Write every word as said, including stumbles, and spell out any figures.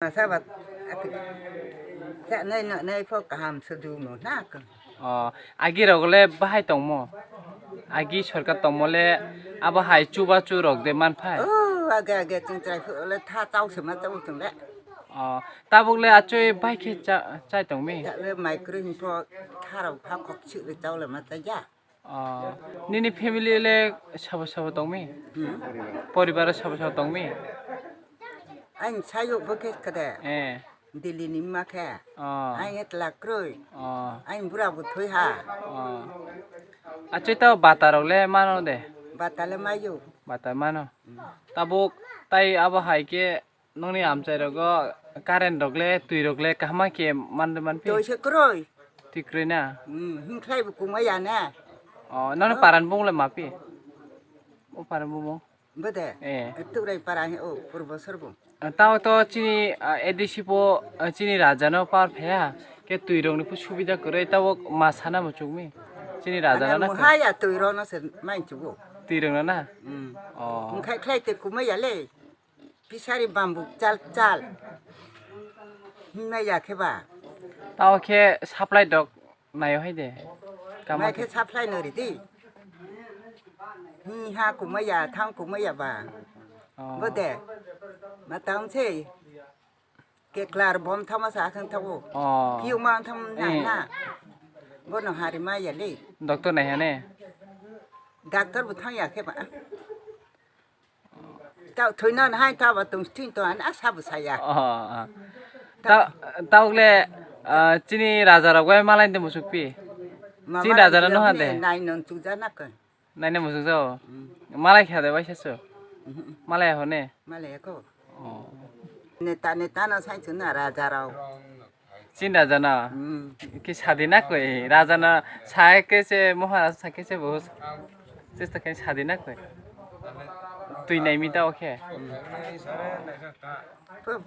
Asa ba, ati, sa nai no, nai pho kaham sudu no na ko. O, agi rok le bahai tongmo? Agi sorkar tongmo le abo hai chubachu rok de man phai? O, age, age, chwng chwrai pho le tha chao se ma chao chwng le. O, tabuk le achoi bai khe cha-, chai tong mi? Ta le mai kwrwi hwn pho tha rok ha kok chwk le chao le ma cha ya. O, nini family le sabo sabo tong mi? Hmm? Poribar o sabo sabo tong mi? Ang sayo bo khe kade. Eh. Delhi ni ma khe. O. Ang etla kroi. O. Ang bura bo thoi ha. O. Achai tao bata rok le mano de? Bata le mayo. Bata mano. Hmm. Tabuk tai abo hai khe nongni amchai rogo current rok le twi rok le kaham khe man de man phi? Twi se kroi. Twi kroi na? Hmm, hwn khlai bo kumai ya ne. O, nongni paran bung le ma phi? O paran bung. Bode? Eh. Turai para he o purbo sorbo. Tao to chini, ah, A D C po, ah, chini raja no par pheya. Ke twi rok ni phu subida kwrwi tao ma sana muchuk mi. Chini raja no na. Muhaya twi rok no se main chugo. Twi rok no na? Hmm. Oh. Mkhai khlai te kumai ya le. Pisari bambuk chal chal. Himna ya khe ba. Tao khe supply dok naio hai de. Kama mai khe khe supply no ridi. Hi ha kumaya, thang kumaya ba. Oh. Bode. Ma tang se. Ke klar bom thama sa khang thago. Oh. Piu ma tham na na. Bono hari ma ya le. Doctor nai hane. Doctor bu thang ya khe ba. Tao thwina hai tao ba tong thwin to an asa bwsaya. Oh, oh. Tao, tao le, ah, chini raja rok bai malai de musuk pi. Chini raja no no hande. Nai non tu jana ko. Nai ne musuk jao. Malai kha de bai sesu. Malai ho ne. Malai ko. Oh. Neta neta no sai chuna raja rok. Chin raja no? Hmm. Ki sadi na koi? Raja no sai ke se Maharaj sai ke se bohut chesta kai sadi na koi? Tui nai mi ta okhe. Pho